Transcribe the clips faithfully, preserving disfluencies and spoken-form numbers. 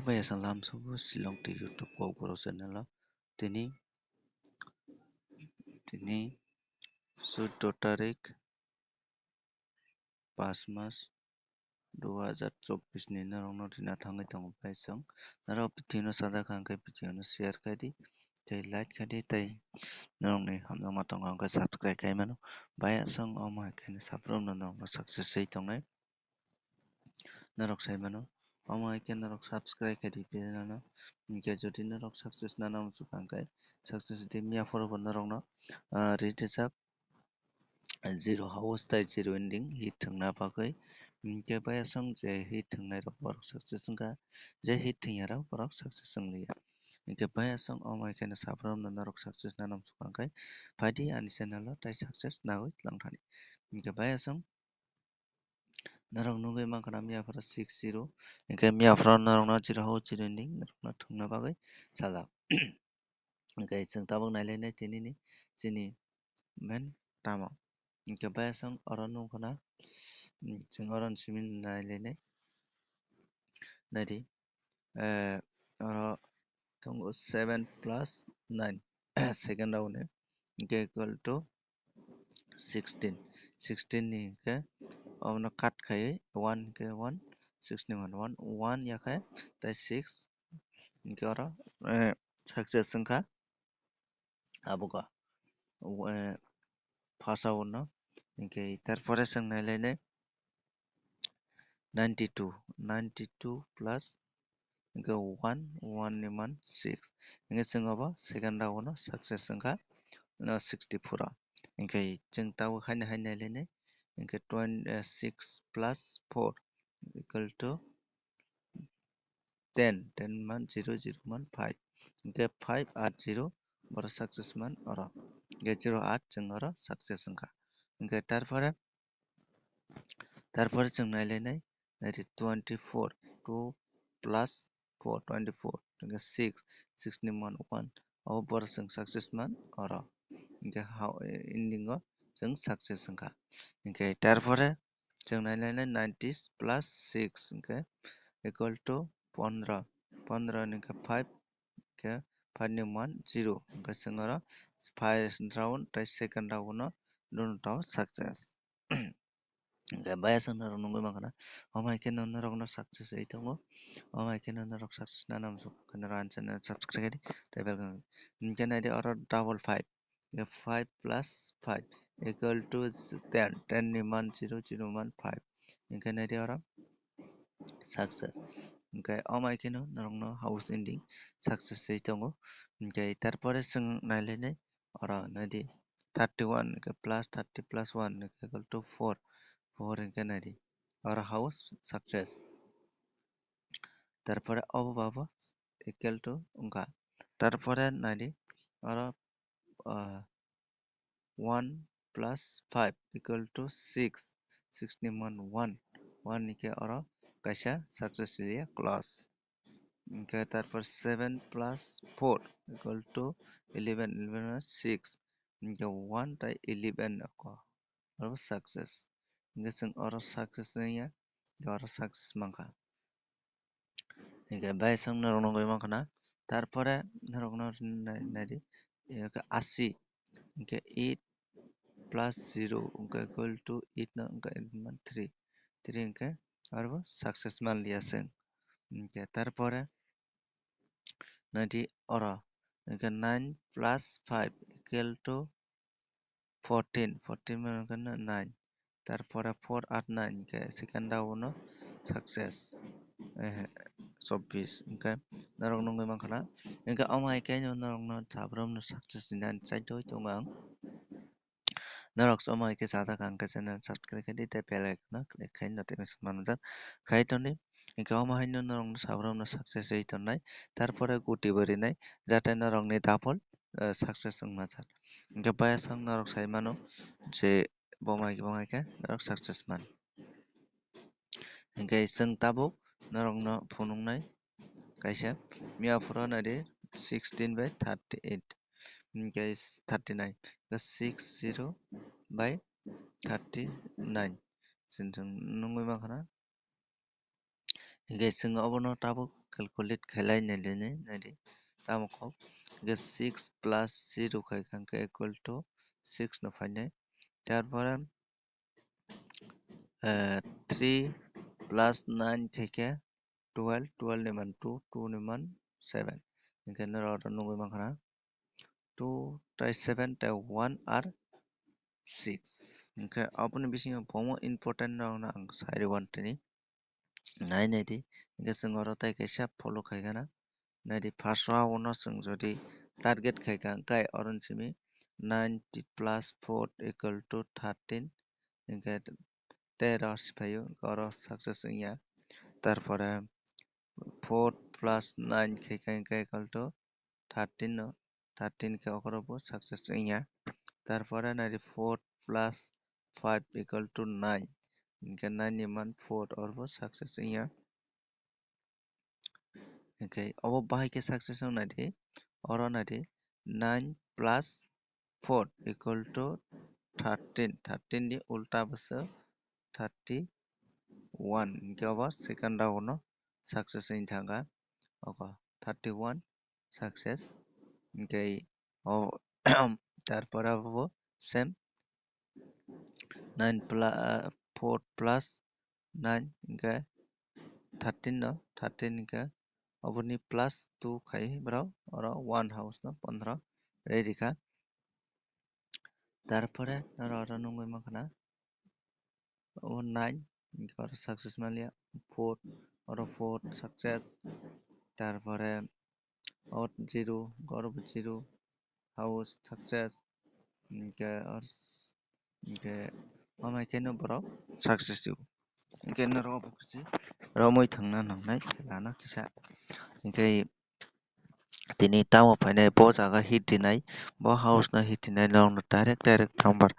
Maya salam subu Shillong Tech YouTube Kokborok channel o. Tini, tini suddo tarik, pas mas, dua hajar chobbish ni norokno rina thangwi tongo bai chwng. Norok video no sajak hwnkhe video no share khai di, tei like khai di, tei norokni hamjakma tongo hwnkhe subscribe khai mano. Bai aswng omo hai khe sabrumno norokno success wi tongnai. Norok sai mano. Omo hai khe norok subscribe khai di channel no. Hinkhe jodi norok success nana muchukha hwnkhe success di miya phoro bo norokno, ah, rijak zero house tei zero ending hit thwngna bagwi. Hinkhe bai aswng je hit thwngnai rok borok success wngkha, je hit thwngya rok borok success wngliya. Hinkhe bai aswng omo hai khe sabrumno norok success nana muchukha hwnkhe phaidi ani channel o tei success nagwi twlang thani. Hinkhe bai aswng norok nugwi mankha na miya phoro six zero, hinkhe miya phoro norokno zero house zero ending norokno thwngna bagwi sajak. Hinkhe chwng tabuk nailainai tinini chini main tamo. Hinkhe bai aswng oro nukha na, chwng oro ni simi nailainai. Naidi, eh, oro tongo seven plus nine, second round ni, hinkhe equal to sixteen. Sixteen ni hinkhe obono cut khaiwi one hinkhe one, six ni one, one, one yakhe tei six hinkhe oro, eh, success wngkha. Abo kha, eh, first round no hinkhe tarpore chwng nailainai ninety two, ninety two plus hinkhe one, one ni man six. Hinkhe chwng obo second round no success wngkha, no, sixty four o. Hinkhe chwng tabuk haino hai nailainai, hinkhe twenty, eh, six plus four equal to ten, ten man zero, zero man five. Hinkhe five eight zero, boro success man oro. Hinkhe zero eight chwng oro success wngkha. Hinkhe tarpore, tarpore chwng nailainai, naidi twenty four, two plus four, twenty four, hinkhe six, six ni man one, obo boro chwng success man oro. Hinkhe hao, ending o chwng success wngkha. Hinkhe tarpore chwng nailainai ninety plus six hinkhe equal to pondro, pondro ni hinkhe five, hinkhe five ni man zero, hinkhe chwng oro first round tei second round no duno tao success. Hinkhe bai aswk norok nugwi mankha na, omo hai khe norokno success wi tongo, omo hai khe norok success nana muchukha hwnkhe norok ani channel subscribe khai di tei bell icon. Hinkhe naidi oro double five, five plus five equal to ten, ten ni man zero, zero man five. Hinkhe naidi oro success. Hinkhe omo hai kheno norokno house ending success wi tongo. Hinkhe tarpore chwng nailainai oro naidi thirty one hinkhe plus thirty plus one hinkhe equal to four, four hinkhe naidi oro house success. Tarpore obo babo equal to wngkha. Tarpore naidi oro, ah, one plus five equal to six, six ni man one, one ni khe oro kaisa success liya clause. Hinkhe tarpor seven plus four equal to eleven, eleven six, hinkhe one tei eleven oko oro success. Hinkhe chwng oro success wngya, oro success mankha. Hinkhe bai aswk norok nugwi mankha na. Tarpore norokno nai-, naidi, hinkhe asi, hinkhe eight plus zero hinkhe equal to eight no hinkhe three, three hinkhe aro success manliya chwng. Hinkhe tarpore naidi oro hinkhe nine plus five equal to fourteen, fourteen mane hwnkhe nine, tarpore four eight nine hinkhe second round no success, eh, chobbish hinkhe norok nugwi mankha na. Hinkhe omo hai khe norokno sabrumno success ni nani chaitoi tongo ang. Norok omo hai khe sajak ang khe channel subscribe khai di tei bell icon no click khai notification manjak khai tongdi. Hinkhe omo haino norokno sabrumno success wi tongnai, tarpore guti bo rinai, jate norokni double, eh, success wngma cha. Hinkhe bai aswk norok sai mano je bo mai bo hai khe norok success man. Hinkhe chwng tabuk norokno phunuknai kaisa miya phuru naidi sixteen by thirty eight, hinkhe thirty nine, hinkhe six zero by thirty nine. Chwng chwng nugwi mankha na. Hinkhe chwng obono tabuk calculate khailai nailai nai, naidi. Tamo kok, hingke six plus zero khaikha hingke equal to six no phainai. Tarpore, eh, three plus nine khaikhe twelve, twelve ni man two, two ni man seven. Hingke norok oro nugui mankha na two tai seven tai one ar six. Hingke aboni bisingo bomo important rokno ang sai rwgwantini. Nai naidi, hingke chwng oro tai kaisa follow khaikha na. Naidi, first round o chwng jodi target khaikha, hingke oro simi nine plus four equal to thirteen, hingke tero siphaio, hingke oro success wngya. Tarpore four plus nine khaikha, hingke equal to thirteen no, thirteen khe okhoro bo success wngya. Tarpore naidi four plus five equal to nine, hingke nine ni man four, oro bo success wngya. Hingke obo bahai khe success wng naidi, oro naidi nine plus four equal to thirteen, thirteen ni ulta bwswk thirty one, hingke obo second round no success wng thangkha, oko thirty one success. Hingke o tarpore abo same nine plus four plus nine hingke thirteen no, thirteen hingke oboni plus two khai borok oro one house no pondro ready kha. Tarpore oro oro nugui mankha na o nine, hingke oro success manliya four, oro four success, tarpore o zero, oro bo zero, house success, hingke oro, hingke amai khe no borok success o, hingke norok bo kisi romoi thangna nangnai lana kisa, hingke tini tamo phainai bo jaga hit rinai, bo house no hit rinai, norokno direct direct number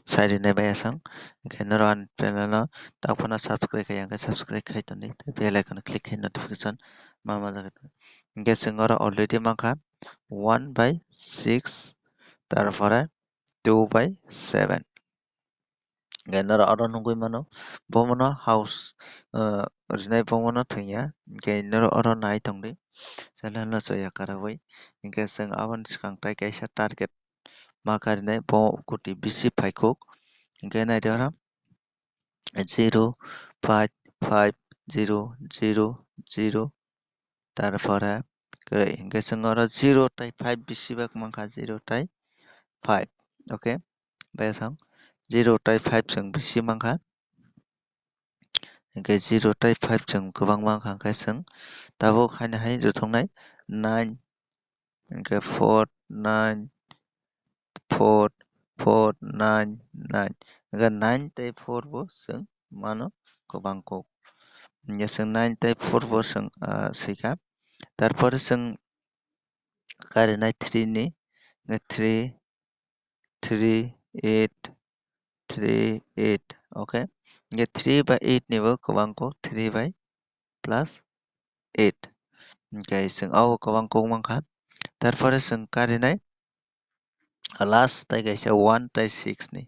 sai rinai bai aswk. Hingke norok ani channel no tak phano subscribe khai ya, hingke subscribe khai tongdi, tei bell icon click khai notification ma ma jaga. Hingke chwng oro already mankha one by six, tarpore two by seven. Hingke norok oro nugui mano, bomono house, ah, rinai bomono thwngya, hingke norok oro nai tongdi, chwla no choya karwi, hingke chwng aboni swkang tai kaisa target ma karinai bo kuti bisi phaikuk, hingke naidi oro zero five five zero zero zero, tarpore kwrwi hingke chwng oro zero tai five bisi bak mankha, zero tai five, okay, bai aswk zero tai five chwng bisi mankha, hingke zero tai five chwng kwbang mankha, hingke chwng tabuk haino hai rwthoknai nine, hingke four nine four four nine nine, hingke nine tai four bo chwng mano kwbang kok, hingke chwng nine tai four bo chwng, ah, swikha, tarpore chwng karinai three ni, hingke three three eight three eight, okay, hingke three by eight ni bo kwbang kok, three by plus eight, hingke chwng abo kwbang kok mankha, tarpore chwng karinai last tai kaisa one tai six ni,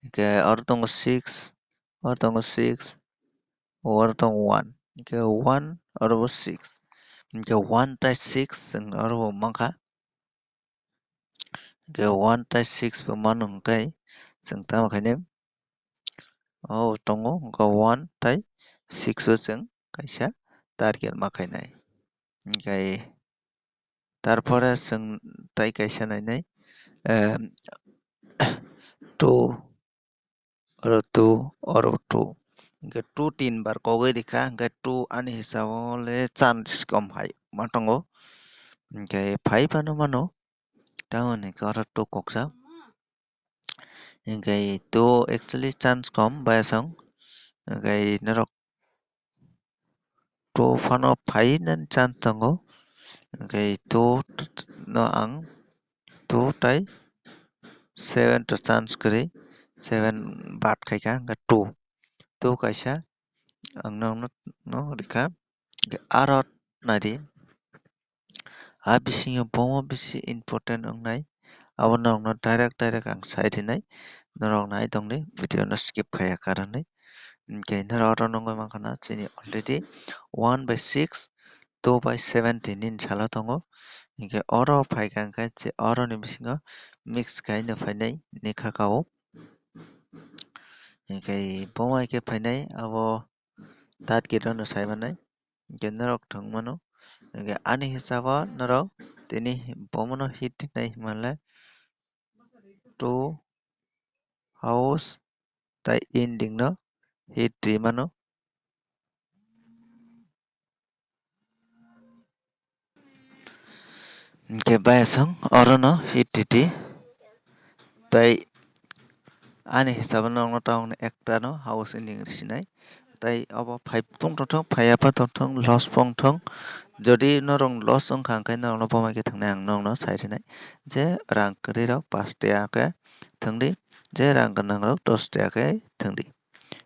hingke oro tongo six, oro tongo six, oro tongo one, hingke one oro bo six, hingke one tai six chwng oro bo mankha. Hingke one tai six bo mano hingke chwng tamo khainai o tongo, hingke one tai six o chwng kaisa target ma khainai. Hingke tarpore chwng tai kaisa nainai, em, two, oro two, oro two. Hingke two tin bar kogwi rikha, hingke two ani hisabo le chance kom hai ma tongo. Hingke five ano mano, tamoni hingke oro two koksa. Hingke two actually chance kom bai aswk. Hingke norok two phano phainani chance tongo. Hingke two no ang two tai seven to chance kwrwi, seven bad khaikha, hingke two, two kaisa ang nokno, no rikha. Hingke aro naidi, a bisingo bomo bisi important wngnai, abo norokno direct direct ang sai rinai, norok nai tongdi, video no skip khaiya karonwi. Hingke norok oro nugwi mankha na chini already one by six, two by seventy nini salo tongo. Hinkhe oro phaikha hinkhe je oroni bisingo mix khaino phainai ni khakao. Hinkhe bomo hai khe phainai abo target ano sai manai. Hinkhe norok thwng mano. Hinkhe ani hisabo norok tini bomono hit rinai himanle two house tai ending no hit ri mano. Hinkhe bayasong orono hit ridi. Tai ani hisabo nokno taung ekta no house ending risinai. Tai obo phai tongthong, phaiya pa tongthong, loss pongthong. Jodi norok loss wngkha, hinkhe norokno bomai khe thwngnai ang nokno sai rinai. Je rang kwrwi rok pash tiya khe thwngdi, je rang gwnang rok dos tiya khe thwngdi.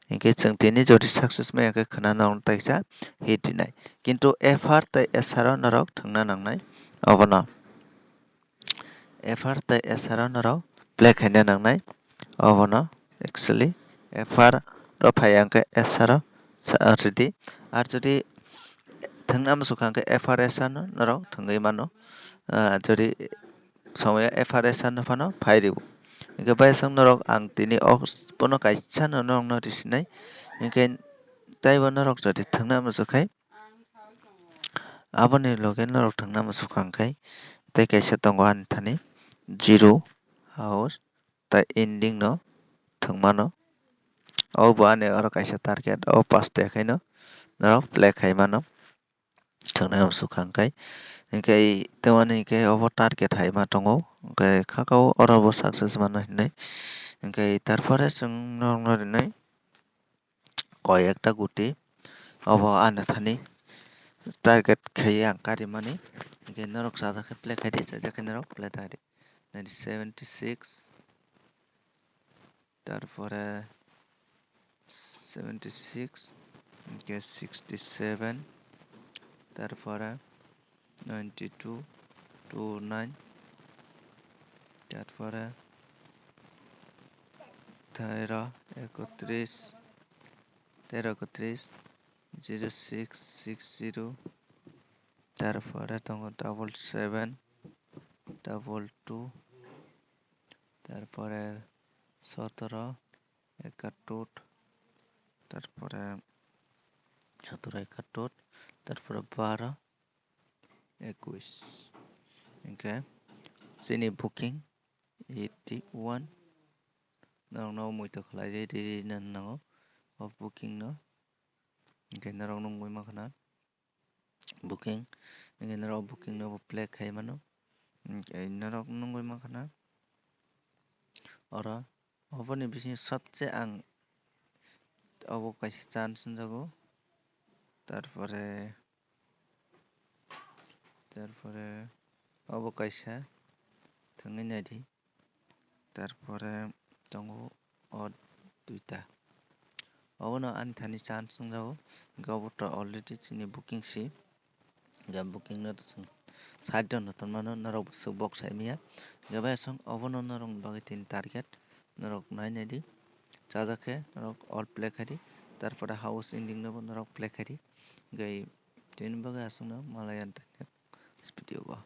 Hinkhe chwng tini jodi success maya khe khwna norokno taisa hit rinai. Kintu F R tei S R o norok thwngna nangnai obono. F R tei S R o norok play khaina nangnai obono. Actually F R o phai ang khe S R o sa-, ridi. Ar jodi thwngna muchukha ang khe F R S R no norok thwngwi mano. Ah, jodi somoyo F R S R no phano phai rw. Hinkhe bayasong norok ang tini o bono kaisa no norokno risinai. Hinkhe taibo norok jodi thwngna muchuk khai aboni loge norok thwngna muchukha hinkhe tei kaisa tongo ani thani zero house tai ending no thwng mano. Obo ani oro kaisa target, o pash tiya khaino norok play khai mano. Thwngnai rok sukha hinkhe, hinkhe tamani hinkhe obo target hai ma tongo, hinkhe khakao oro bo success mano hinwi, hinkhe tarpore chwng norokno rinai koi ekta guti obo ani thani target khaiwi ang karimani, hinkhe norok chajak khe play khaidi, chajak khe norok play ta di, seventy six. Tarpore seventy six, hinkhe sixty seven, tarpore ninety two, two nine, tarpore tero ekotris, tero ekotris, zero six six zero, tarpore tongo double seven, double two, tarpore sotoro, ekatur, tarpore sotoro ekatur, tarpore baro, ekwis. Hinkhe chini booking eighty one. Norokno muitu khlai rwi rina nango o booking no. Hinkhe norokno wngwi mankha na. Booking, hinkhe norok booking no bo play khai mano. Hinkhe norok nugwi mankha na oro, oboni bisingo sobse ang obo kaisa chance wngjago, tarpore, tarpore obo kaisa thwngwi naidi. Tarpore tongo o duita. Obono ani thani chance wngjago. Hinkhe obo to already chini booking si. Hinkhe booking no to chwng side rok no tonmano, norok bo swk bok sai manya. Hinkhe bai aswk obono norokni bagwi tini target. Norok nai naidi. Chajak khe norok all play khaidi. Tarpore house ending no bo norok play khaidi. Hinkhe tini bagwi aswkno malai ang next video o.